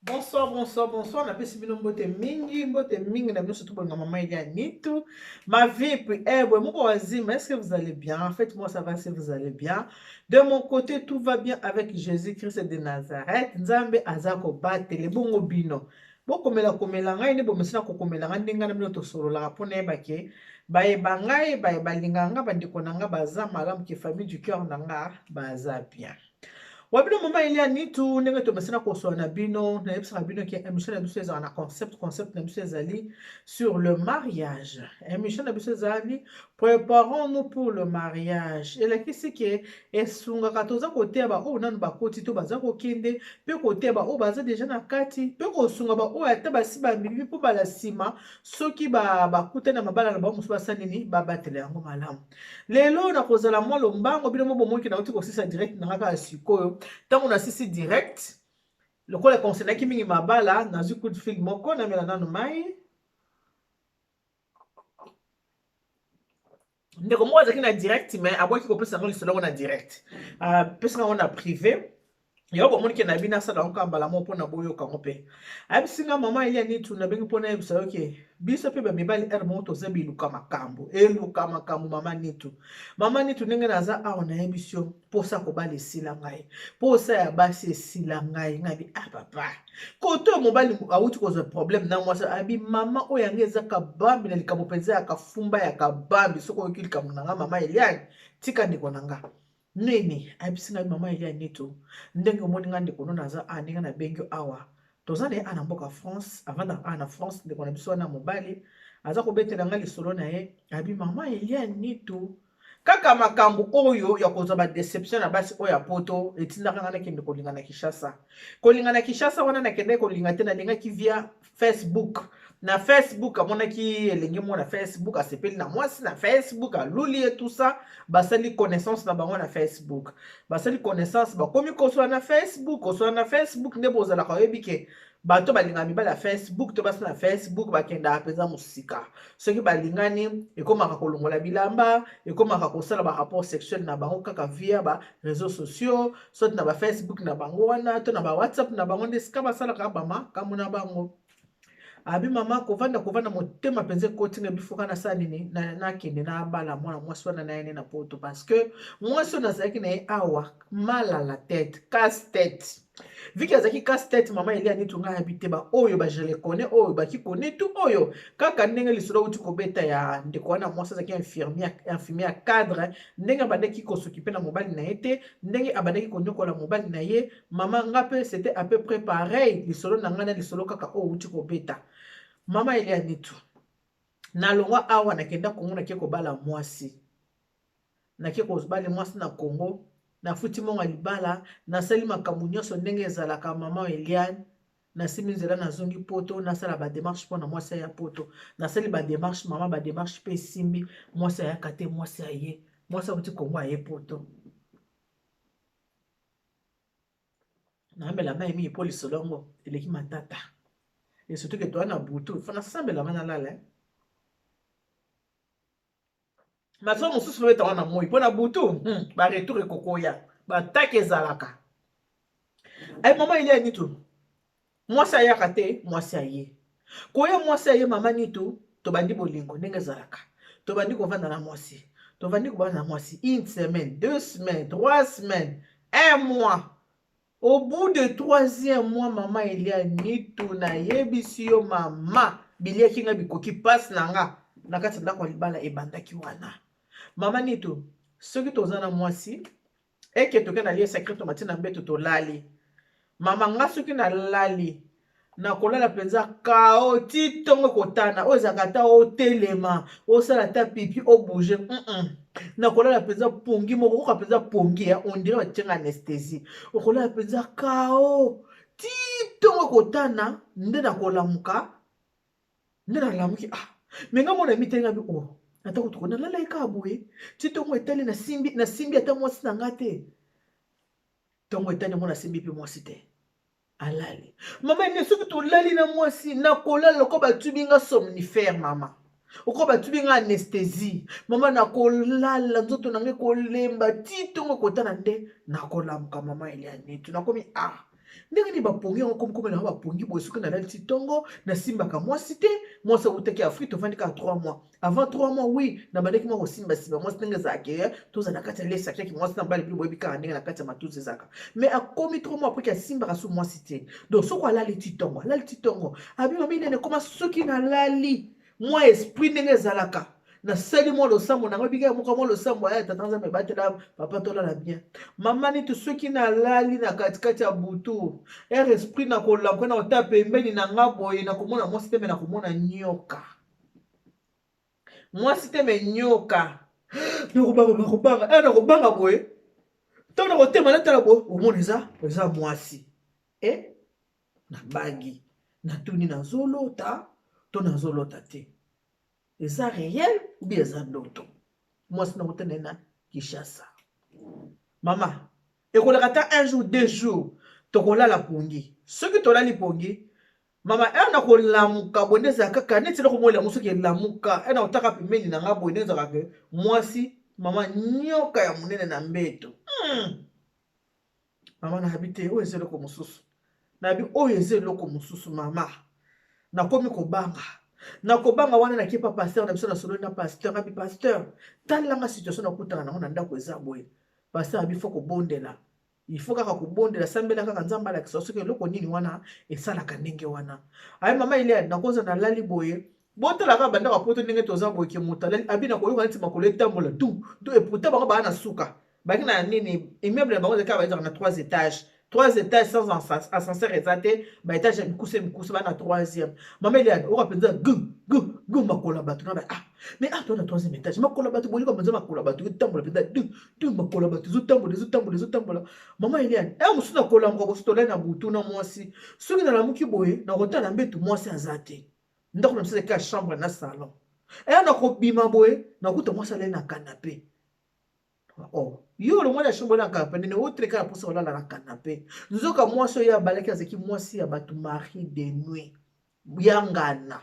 Bonsoir, bonsoir, bonsoir. Napesi bino mbote mingi, mbote mingi na bino surtout bolinga mama Elia Nitu. Ma vie puis eh boye moko wazima, est-ce que vous allez bien? En fait, moi ça va si vous allez bien. De mon côté, tout va bien avec Jésus-Christ de Nazareth. Nzambe aza kobatele bongo bino. Bokomela komela ngai nde bomesana kokomela ngai ndenge na bino tosololaka mpo nayeba ke bayeba ngai baye balingaka ngai bandeko na ngai baza malamu ke famille du cœur na nga baza bien. Wa bino mama Elia Nitu, ndenge tomesana kosolola na bino, nayebisaka bino ke émission na biso ezalaka na concept, concept na biso ezali sur le mariage. Émission na biso ezali préparons-nous pour le mariage. Elakisi ke esungaka toza koteya ba oyo nanu bakoti to baza kokende, mpe koteya ba oyo baza deja na kati, mpe kosunga ba oyo ata basi bamimi mpo bala nsima soki bakutani na mabala na bango mosusu basala nini, babatela yango malamu. Lelo nakozala mwa lombango, bino mo bomoki nauti kosisa direct na nga kaka sikoyo. Ntango nasisi direct, lokola econcernaki mingi mabala, nazwi coup de fil moko, namela nanu mai. Ndeko moko azalaki na direct, mais abwaki kopesa yango lisolo yango na direct, apesaka yango na privé. Yango bomoni ke na bino asala yango kaka mbala moko mpona boyoka yango. Mpe ayebisi nga, mama Elia Nitu, nabengi mpona yebisa yo ke biso mpe bamibali ere moko toza biluka makambo, eluka makambo. Mama Nitu, mama Nitu, ndenge naza awa nayebisi yo, mposa kobala esila ngai, mposa ya basi esila ngai. Ngai bi ah papa, kote oyo mobali awuti kozwa problème na mwasi, abi mama oyo yango eza kabambi na likambo mpenza ya kafumba ya kabambi. Soki oyoki likambo na nga, mama Eliane, tika ndeko na nga nini ayebisi ngai, mama Elia Nitu, ndenge omoni ngai ndeko no naza a ndenge nabengi yo awa, toza na ye a na mboka France, avandaka a na France. Ndeko na biso wana mobali aza kobetela ngai lisolo na ye, abi mama Elia Nitu, kaka makambo oyo ya kozwa ba deception na basi oyo ya poto etindaka ngai nakende kolinga na Kinshasa. Kolinga na Kinshasa wana nakendaki kolinga te, nalingaki via Facebook. Na Facebook amonaki elenge moko na Facebook, asepeli na mwasi na Facebook, aluli ye tout ça, basali connaissance na bango na Facebook, basali connaissance, bakomi kosola na Facebook, kosola na Facebook. Nde bozalaka oyebi ke bato balingaka mibali ya Facebook to basi na Facebook bakendaka mpenza mosika. Soki balingani, ekomaka kolongola bilamba, ekomaka kosala ba rapport sexuel na bango kaka via ba réseaux sociaux, soit na ba Facebook na bango wana to na ba WhatsApp na bango, nde esika basalaka bamakambo na bango. Abi mama, kovanda kovanda, motema mpenza ekoti nga bifoka, nasala nini? Nakende nabala mwana mwasi wana na ye na poto, parce que mwasi oyo nazalaki na ye awa, mal à la tête, casse tête. Viki azalaki casse tête, mama Elia Nitu, ngai ayebi te ba oyo ba je les connais, oyo baki connais tout oyo kaka ndenge lisolo auti kobeta ya ndeko wana mwasi azalaki infirmier, infirmier cadre, ndenge abandaki kosokipe na mobali na ye te, ndenge abandaki konyokola mobali na ye. Mama, nga mpe c'était à peu près pareil, lisolo na ngai na lisolo kaka oyo outi kobeta, mama Elia Nitu. Nalongwa awa, nakenda Kongo, nake kobala mwasi, nake kobala mwasi na Kongo, nafuti mongo ya libala, nasali makambo nyonso ndenge ezalaka. Mama Eliane, nasimi nzela, nazongi poto, nasala ba démarche mpo na mwasi aya poto. Nasali ba démarche, mama, ba démarche mpe esimbi, mwasi ayaka te. Mwasi aye, mwasi auti Kongo aye poto. Namela mai mingi mpo lisolo yango eleki matata, et surtout ke toya na butu, fo nasambela nga nalala. Masolo mosusu lobeta wana moi mpo na butu, ba retour ekokoya, batake ezalaka. Ay mama Elia Nitu, mwasi ayaka te, mwasi aye koya, mwasi aye. Mama Nitu, tobandi bolingo ndenge ezalaka, tobandi kovanda na mwasi, tobandi kovanda na mwasi une semaine, 2 semaines, 3 semaines, un mois. Au bout de troisième mois, mama Elia Nitu, nayebisi yo mama, biliaki nga bikoki mpasi na nga na kati ya ndako ya libala ebandaki wana. Mama Nitu, soki toza na mwasi eke toke na lieu sacré, tomati na mbeto, tolali, mama, nga soki nalali, nakolala mpenza kao ti ntongo kotana. Oyo ezalaka ata otelema, osala ata pipi, obouge, Nakolala mpenza pongi moko, okoka mpenza pongi ya on dirait batianga anesthésie. Okolala mpenza kao ti ntongo kotana, nde nakolamuka, nde nalamuki. Ah, me nga mona mitenga bi o ata kutu nalala ye kaka boye ti ntongo etali, nasimbi, nasimbi ata mwasi na nga te. Ntongo etali yango, nasimbi mpe mwasi te, alali. Mama ene, soki tolali na mwasi, nakolala loko batubi nga somnifère, mama, oko batubi nga anesthésie. Mama, nakolala, nzoto na ngai kolemba ti ntongo ekotana, nde nakolamuka. Mama Elianetu, nakomi ah. Ndenge nini bapongi yango komikomela yango bapongi boye? Soki nalali ti ntongo, nasimbaka mwasi te. Mwasi awutaki Afrique, tovandi kaka 3 mois. Avant 3 mois, oui, nabandaki mwa kosimbasimba mwasi ndenge ezalaka ye, tozala na kati ya lesa kaki mwasi na mobali, bino boyebi kaka ndenge na kati ya matuzi ezalaka. Mais akomi 3 mois après ke asimbaka so mwasi te. Donc soki alali ti ntongo, alali ti ntongo, abi mami nene koma soki nalali mwa esprit ndenge ezalaka, nasali mwa losambo nango, ebika moko mwa losambo aya, tata Nzambe batela papa, tolala bien. Mama Nitu, soki nalali na katikati ya butu, ere esprit na kolamuka, na kotala pembeni na nga boye, nakomona mwasi te, me nakomona nyoka. Mwasi te, me nyoka. Nakobanga, nakobanga, nakobanga boye. Ntango nakotema, natala boye, omona eza mwasi. E nabangi, natuni: nazolota to nazolota te? Eza réel ou bien eza ndoto? Mwasi nakotana na Kinshasa. Mama, ekoleka ata un jour, 2 jours, tokolala pongi. Soki tolali pongi, mama, ere na kolamuka boye, nde ezala kaka neti eloko moko elamu. Soki elamuka, ere na kotaka pembeni na nga boye, nde ezalaka ke mwasi, mama, nyoka ya monene na mbeto. Mama, nayebi te, oyo eza eloko mosusu. Nayebi oyo eza eloko mosusu. Mama, nakomi kobanga. Na kobanga wana, nakie pa pasteur na biso, nasololi na pasteur. Abi: "Pasteur, talanga situation nakutana nango na ndako, eza boye." Pasteur abi: "Faut kobondela, il faut kaka kobondela, sambela kaka Nzambe alakisa soki eloko nini wana esalaka ndenge wana." Aye: "Mama Eliane, nakoza nalali boye, botala kaka bandako ya Poto ndenge toza boye, ke moto alali, abi na koyoka neti makolo etambola tu tu." Et pourtant bango baa na suka, baki na nini, immeuble na bango ezalaki bazalaka na trois étages, trois étages sans ascenseur eza te, baétage ya mikuse mikuse, baa na troisième. Mama Eliane, oka mpenza gu gu gu, makolo ya bato na ba, ah, mais ah, toza na troisième étage, makolo ya bato boyoka mpenza makolo ya bato etambola mpenza du du, makolo ya bato ezotambola, ezotambola, ezotambola. Mama Eliane, e mosusu nakolamuka boso, tolai na butu na mwasi. Soki nalamuki boye, nakotala mbetu, mwasi aza te. Ndako na biso ezalaki ya chambre na salon. Eya nakobima boye, nakuta mwasi alai na canapé. Oh, yo olongwani ya chambre na canapé, ndenge oteleka na mposa kolala na canapé. Nzoka mwasi oyo abalaki azalaki mwasi ya bato, mari de nuit ya ngana,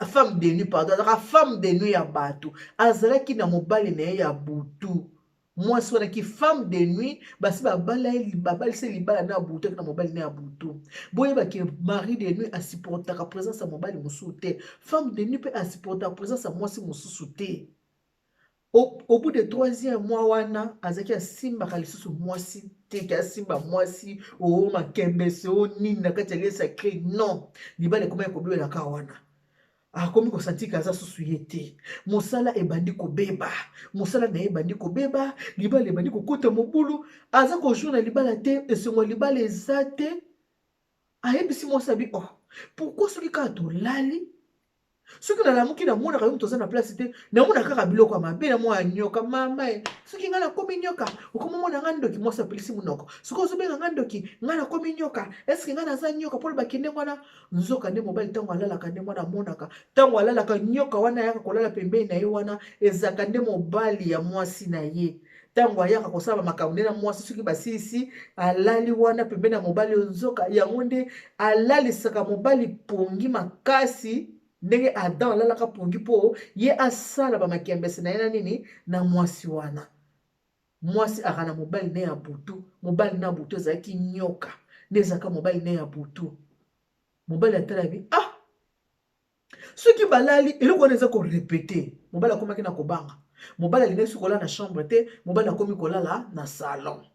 femme de nuit, pardon, azalaka femme de nuit ya bato. Azalaki na mobali na ye ya butu. Mwasi wana ki femme de nuit, basi babala ye, babalisa libala na butu, aki na mobali na ya butu. Boyebaki mari de nuit asupportaka présence ya mobali mosusu te, femme de nuit mpe asupportaka présence ya mwasi mosusu te. Au bout de troisième mois wana, azalaki asimbaka lisusu mwasi te, ke asimba mwasi o makembese o nini na kati ya lieu sacré, non. Libala ekomaki kobebelaka wana. Akomi kosantika aza susu ye te. Mosala ebandi kobeba, mosala na ye ebandi kobeba, libala ebandi kokota mobulu. Aza kojouir na libala te, esengo ya libala eza te. Ayebisi mwasi, abi: "Oh, pourquoi soki kaka tolali, soki nalamuki, namonaka yo moto oza na place te, namona kaka biloko ya mabe, namona ya nyoka? Mama e, soki ngai nakomi nyoka, okomomona ngai ndoki." Mwasi apelisi monoko: "Soki ozobenga ngai ndoki, ngai nakomi nyoka, eske ngai naza nyoka?" Mpo bakende wana, nzoka nde mobali, ntango alalaka, nde mwana amonaka, ntango alalaka, nyoka wana ayaka kolala pembeni na ye. Wana ezalaka nde mobali ya mwasi na ye. Ntango ayaka kosala makambo nde na mwasi, soki basilisi, alali wana pembeni ya mobali oyo. Nzoka yango nde alalisaka mobali pongi makasi, ndenge Adam alalaka pongi, mpo ye asala bamakembese na ye na nini, na mwasi wana. Mwasi aka na mobali ne ya butu. Mobali na butu ezalaki nyoka, nde ezalaka mobali ne ya butu. Mobali atala bi: "Ah." Soki balali, eloko wana eza korépéter. Mobali akomaki na kobanga. Mobali alingaki soki kolala na chambre te, mobali akomi kolala na salon.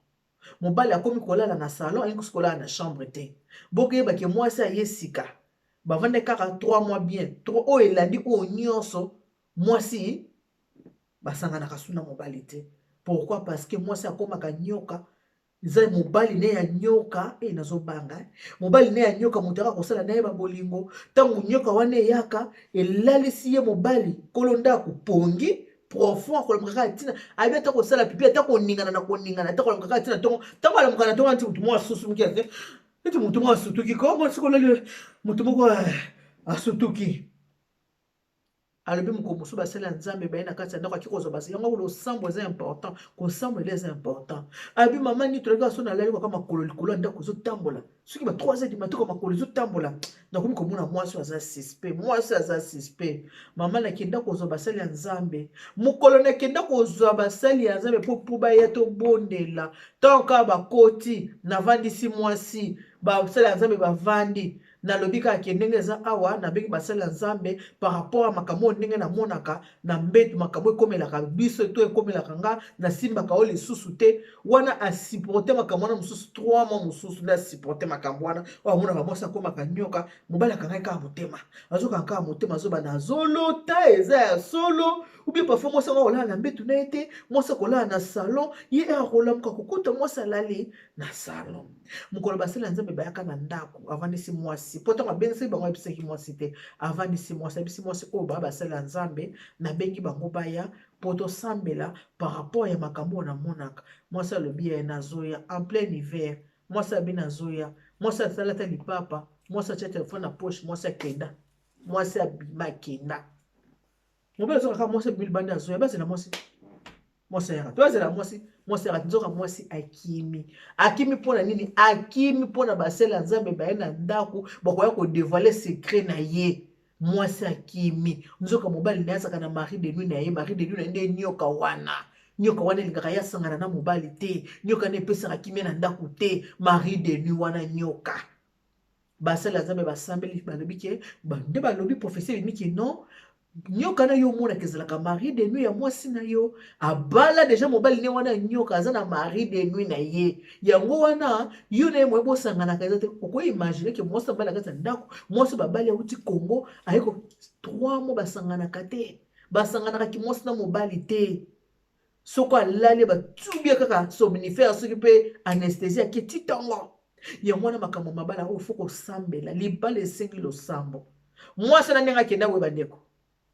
Mobali akomi kolala na salon, alingi soki kolala na chambre te. Bokoyebake mwasi aye sika, bavandi kaka 3 mois bien, oyo elandi oyo nyonso, mwasi basanganaka su na mobali te. Pourquoi? Parce que mwasi akomaka nyoka, eza mobali ne ya nyoka. E nazobanga, mobali ne ya nyoka, moto aka kosala na ye babolingo. Ntango nyoka wana eyaka, elalisi ye mobali kolo ndako pongi profond, akolamuka kaka ntina ayebi ata kosala pipi, ata koningana na koningana, ata kolamuka kaka ntina ntongo. Ntango alamuka na ntongo, nti motu moko asusu moki, ate neti motu moko asutuki ko mwasi kolali, motu moko asutuki. Alobi mokolo mosusu, basali ya Nzambe baye na kati ya ndako, aki kozwa basi yango. Losambo eza important, kosambolela eza important. Abi: "Mama nini, tolaki so, nalali kaka, makolo likolo ya ndako ezotambola. Soki ba 3 heures du matin, makolo ezotambola, nakomi komona mwasi aza suspect, mwasi aza suspect. Mama, nakenda kozwa basali ya Nzambe. Mokolo nakenda kozwa basali ya Nzambe mpo baya tobondela, ntango kaka bakoti, navandisi mwasi. Basali ya Nzambe bavandi. Nalobi kaka ke ndenge eza awa, nabengi basali ya Nzambe par rapport ya makambo oyo ndenge namonaka na mbeto, makambo ekomelaka biso to ekomelaka nga, nasimbaka oyo lisusu te. Wana asupporte makambo wana mosusu 3 mois mosusu nde asupporte makambo wana oyo amonaka mwasi akomaka nyoka. Mobali akangaki kaka motema, azokanga kaka motema, azobana azolota eza ya solo ou bien parfois mwasi yango akolala na mbeto na ye te, mwasi akolala na salon, ye akolamuka kokuta mwasi alali na salon. Mokolo basali ya Nzambe bayaka na ndako, avandisi mwasi, mpo ntango abengisaki bango ayebisaki mwasi te, avandisi mwasi, ayebisi mwasi oyo baya basali ya Nzambe, nabengi bango baya mpo tosambela par rapport ya makambo oyo namonaka. Mwasi alobi ye nazoya en plein hiver, mwasi abi nazoya, mwasi asalata lipapa, mwasi atia telefone na poche, mwasi akenda, mwasi abima akenda. Mobali azokaka mwasi abimi libanda azoya, bazela mwasi, mwasi ayaka to azela mwasi, mwasi ayaka. Nzoka mwasi akimi. Akimi mpo na nini? Akimi mpo na basali ya Nzambe baye na ndako, bakoya kodevoile secret na ye. Mwasi akimi, nzoka mobali na ye azalaka na mari de nuit na ye. Mari de nuit na ye nde nyoka wana. Nyoka wana elingaka ye asangana na mobali te, nyoka wana epesaka kimia na ndako te, mari de nuit wana nyoka. Basali ya Nzambe basambeli, balobi ke nde balobi prophetie ebimi ke non, nyoka na yo omonaka ezalaka mari de nuit ya mwasi na yo, abala deja mobali ne wana nyoka aza na mari de nuit na ye, yango wana yo na ye moye bosanganaka eza te. Okoimagine ke mwasi abali na kati ya ndako, mwasi babali auti Congo aye ko 3 mois basanganaka te, basanganaka kimwasi na mobali te. Soko alali batubia kaka somnifère soki mpe anesthésie ake ti ntongo. Yango wana makambo mabala oyo fo kosambela, libala esengi losambo. Mwasi na ndenge akenda boye bandeko,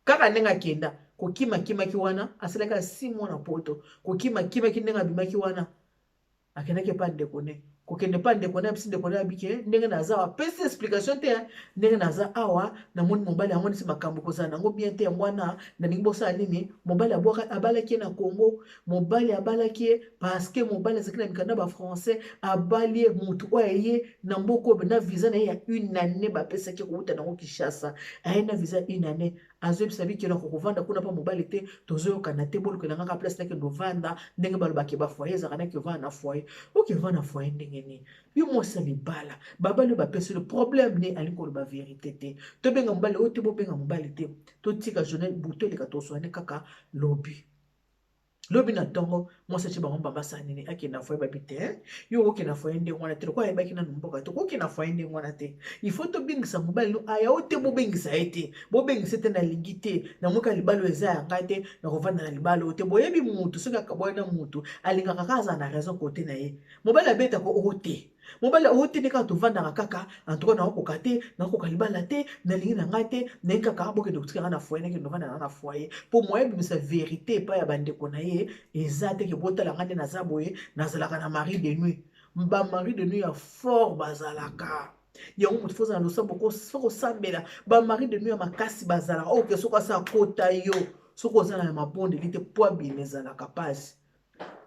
kaka ndenge akenda kokimakimaki wana, asalaki 6 mois na poto, kokimakimaki ndenge abimaki wana, akendaki epa ndeko ne, kokende epa ndeko ne, abisi ndeko ne abike ndenge naza awa, apesi explication te, ndenge naza awa namoni mobali yango neti makambo kozala nango bien te, yango wana nalingi bosala nini. Mobali abwaka, abalaki ye na Congo, mobali abalaki ye parce que mobali azalaki na mikanda ba français, abali ye motu oyo aye na mboka oyo na visa na ye ya une année bapesaki kowuta nango Kinshasa, aye na visa une année, azoyebisa bikelo akokovanda kuna mpa mobali te, tozoyokana te, bolukela ngaka place nakende ovanda, ndenge balobaki ba foyer ezalaka naki ovanda na foyer. Okevanda na foyer ndenge nini? Yo mwasi ya libala, babali oyo bapesi le problème ne alingi koloba verité te. Tobenga mobali oyo te, bobenga mobali te, totika journée butu eleka, toswane kaka lobi. Lobi na ntongo mwasi atie bango mbamba asala nini, akende na foyer. Babi te, yo okokende na foyer ndenge wana te, lokola ayebaki nanu mboka te, okokende na foyer ndenge wana te, il faut tobengisa mobali no aya o te, bobengisa ye te, bobengisa te, nalingi te, namoka libala oyo eza ya ngai te, nakovanda na libala oyo te. Boyebi mutu soki akabwani na mutu alingaka kaka azala na raison kote na ye. Mobali abetaka o te, mobali oyo te, nde kaka tovandaka kaka, en tout cas nakokoka te, nakokoka libala te, nalingi na ngai te, nalingi kaka bokende kotika ngai na foyer, nakende kovanda na ngai na foyer, mpo moyen ebimisa verité epai ya bandeko na ye eza te ke botala ngai nde naza boye, nazalaka na mari de nuit. Bamari de nuit ya fort bazalaka yango, moto fozala losambo, fo kosambela. Bamari de nuit ya makasi bazalaka oyo ke soki asa akota yo, soki oza na mabondeli te, po abima ezalaka mpasi.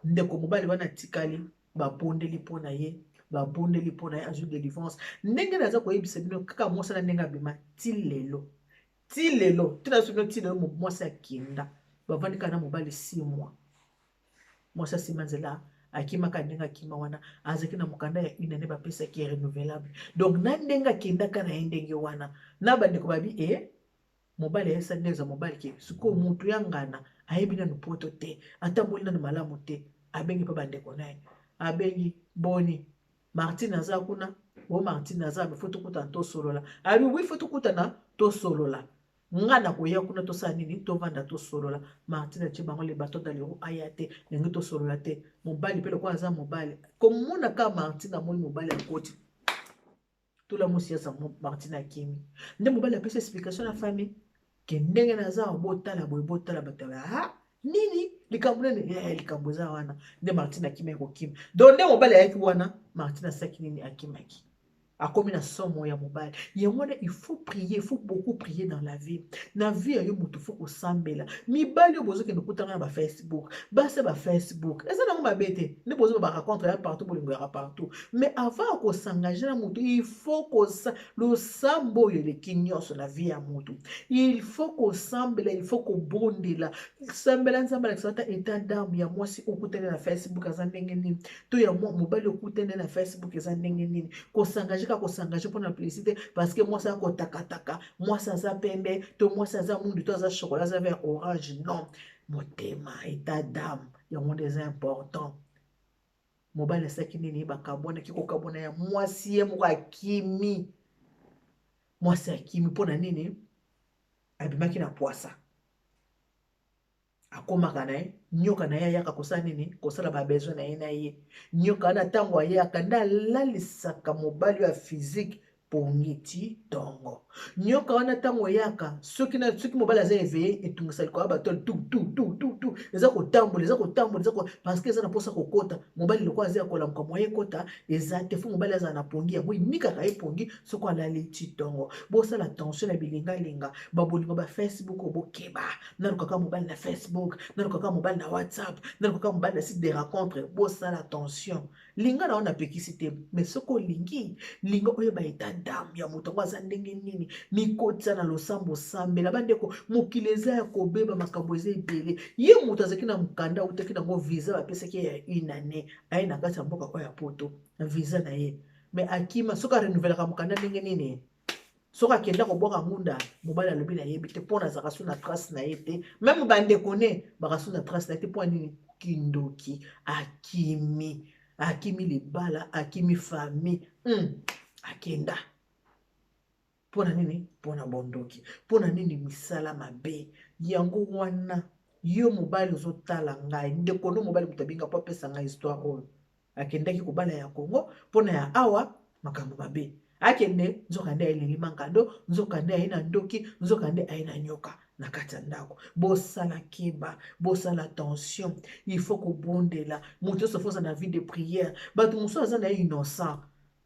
Ndeko mobali wana atikali, babondeli mpo na ye, babondeli mpo na ye, azwi délivrance. Ndenge naza koyebisa bino kaka, mwasi na ndenge abima ti lelo, ti lelo, ti nazo bino ti lelo, mwasi akenda, bavandi kaka na mobali 6 mois, mwasi asima nzela akimaka. Ndenge akima wana, azalaki na mokanda ya une année bapesaki renouvelable, donc na ndenge akendaka na ye ndenge wana na bandeko babi e mobali ayesa nde eza mobali ke sikoyo motu ya ngana ayebi nanu poto te, atamboli nanu malamu te. Abengi mpe bandeko na ye, abengi boni Martine aza kuna o Martine aza, faut tokutana tosolola. Abi oui, faut tokutana tosolola, nga na koya kuna tosala nini, tovanda tosolola. Martine atie bango le baton dans le aya te, ndenge tosolola te. Mobali mpe lokola aza mobali, komona kaka Martine, amoni mobali akoti tula mosi aza, Martine akimi. Nde mobali apesi explication na famille ke ndenge naza, botala boye, botala bato ya nini, likambo nini, likambo eza wana. Nde Martine akimaki kokima. Donc nde mobali ayaki wana, Martine asalaki nini? Akimaki. Akomi na somo ya mobali. Yango wana il faut prier, il faut beaucoup prier dans la vie. Na vie ya yo moto faut kosambela. Mibali oyo bozokende kutanga na ba Facebook, basi ya ba Facebook, eza nango mabe te nde bozoba ba rencontre ya partout, bolingo yaka partout, mais avant ya kosengage na moto, il faut kosa losambo oyo eleki nyonso na vie ya moto. Il faut kosambela, il faut kobondela. Sambela Nzambe alakisa ata état d'âme ya mwasi okutani na Facebook aza ndenge nini, to ya mobali okutani na Facebook eza ndenge nini. Kosengage kaka kosengage mpona plaisir te, parce que mwasi akotakataka, mwasi aza pembe to mwasi aza mundu to aza chocolat, aza vert, orange, non. Motema, état d'âme, yango nde eza important. Mobali asalaki nini? Bakabwanaki. Kokabwana ya mwasi, ye moko akimi. Mwasi akimi mpona nini? Abimaki na pwasa. Akomaka na ye nyoka na ye, ayaka kosala nini? Kosala babesoin na ye na ye. Nyoka wana, ntango ayaka nde alalisaka mobali oyo ya physique pongi ti ntongo. Nyoka wana, ntango eyaka, soki mobali aza éveillé, etungisa likolo ya batole tu tu tu tu tu, eza kotambola, eza kotambola, eza parce que eza na mposa kokota. Mobali lokola aza ya kolamuka, moye ekota eza te. Faut mobali azala na pongi. Yango enikaka ye pongi soki alali ti ntongo. Bosala attention na bilingalinga, babolingo ba Facebook. Bokeba. Nalukaka mobali na Facebook, nalukaka mobali na WhatsApp, nalukaka mobali na site de rencontre. Bosala attention. Linga na yo, napekisi te, mais soki olingi, linga oyeba état d'âme ya moto yango aza ndenge nini. Mikotisa na losambo, osambela. Bandeko, mokili eza ya kobeba, makambo eza ebele. Ye moto azalaki na mokanda, autaki nango visa, bapesaki ye ya une année, aye na kati ya mboka oyo ya Poto na visa na ye, mais akima. Soki arenouvelaka mokanda ndenge nini? Soki akenda kobwaka ngunda, mobali alobi: "Nayebi te mpo nazalaka so na trace na ye te." Même bandeko ne baka so na trace na ye te. Mpo nini? Kindoki. Akimi, akimi libala, akimi famille. Akenda mpo na nini? Mpo na bondoki. Mpo na nini? Misala mabe. Yango wana yo mobali ozotala ngai, ndeko no mobali, moto abenga mpo apesa ngai histoire oyo, akendaki kobala ya Kongo mpona ya awa makambo mabe. Akende, nzoka nde ayeleli mankando, nzoka nde aye na ndoki, nzoka nde aye na nyoka na kati ya ndako. Bosala keba, bosala attention. Il faut kobondela. Moto nyonso faut na vie de prière. Bato mosusu aza na ye innocent,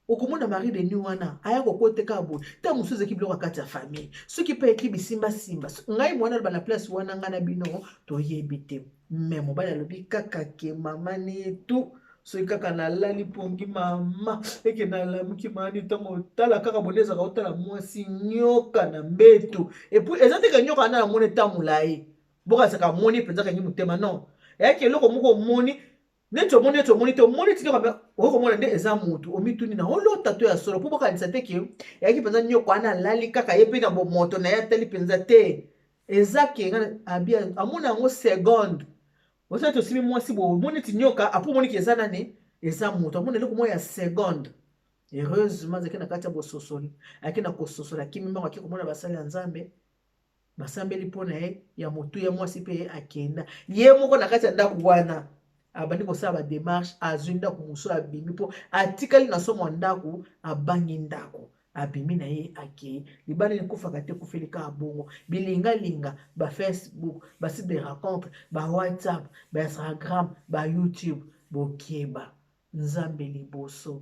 okomona mari de nuit wana aya kokoteka boye. Ntango mosusu ezalaki biloko ya kati ya famille, soki mpe eki bisimbasimba. Ngai mwana aloba na place wana, ngai na bino toyebi te. Mais mobali alobi kaka ke: "Mama Nitu, soki kaka nalali pongi, mama eke nalamuki mani, ntango otala kaka bonde ezalaka otala mwasi nyoka na mbeto." Et puis eza teke nyoka wana namoni eta molai, bokasaka amoni mpenza kangi motema. Non, eyaki eloko moko omoni neti omoni, neti omoni te, omoni ti nyoka, okomona nde eza motu. Omituni na olota to ya solo, mpo bokanisa te ke eyaki mpenza nyoka wana alali kaka ye mpe na bomoto na ye, atali mpenza te. Eza ke nga abi amoni yango seconde osali tosimi mwasi boye, omoni neti nyoka, apo omoniki eza nani? Eza moto. Amoni eloko moko ya seconde. Heureusement azalaki na kati ya bososoli, ayaki na kososola, akimi mbango, aki komona basali ya Nzambe, basambeli mpo na ye ya motu ya mwasi mpe ye akenda ye moko na kati ya ndako wana. Abandi kosala badémarche, azwi ndako mosusu, abimi mpo atikali na somo ya ndako, abangi ndako, abimi na ye, akei. Libala ekufaka te, ekufeli kaka bongo. Bilingalinga, bafacebook, basite de rencontre, bawhatsapp, bainstagram, bayoutube, bokeba. Nzambe liboso.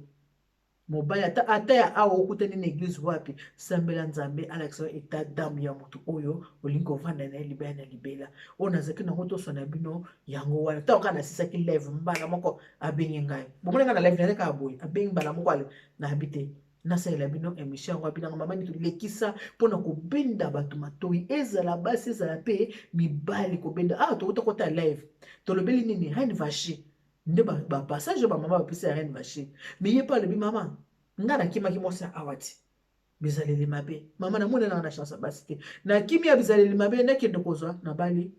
Mobali ata, ata ya awa okutani na église wapi, sambela Nzambe alakisa état d'âme ya motu oyo olingi kovanda na ye libela na libela. Oyo nazalaki nango toso na bino yango wana. Ntango kaka nasisaki live, mbala moko abengi ngai. Bomoni ngai na live naye kaka boye, abengi mbala moko, ale nayebi te nasalela bino émission yango. Abinanga: "Mama Nitu, lekisa mpona kobenda bato matoi, ezala basi, ezala mpe mibali." Kobenda awa, tokota kota live, tolobeli nini? Reine Vashti. Nde bapassage oyo bamama bapesi ya reine Vashti. Mais ye mpe alobi: "Mama, ngai nakimaki mwasi awa ti bizaleli mabe. Mama, namoni nanga na chance ya basi te. Nakimi ya bizaleli mabe, nakende kozwa nabali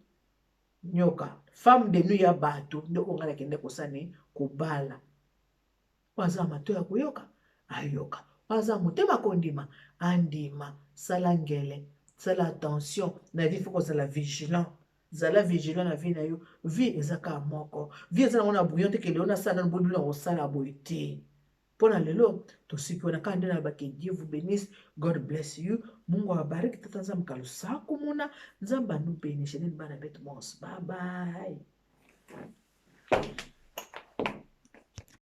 nyoka, femme de nuit ya bato. Nde oyo ngai nakende kosani kobala." Oyo aza matoi ya koyoka, ayoka. Oyo aza motema kondima, andima. Sala ngele, sala attention na vie. Faut kozala vigilant. Zala vigilant na vie na yo. Vie eza kaka moko. Vie eza nango na brouillon te. Kele nasala nano bobino na kosala boye te. Mpo na lelo tosiki wana kaka nde nalobaki. Dieu vous bénisse, God bless you, Mungu awabariki, tata Nzambe kalusaku muna Nzambe anubenishe nini bana betu monso. Bye bye.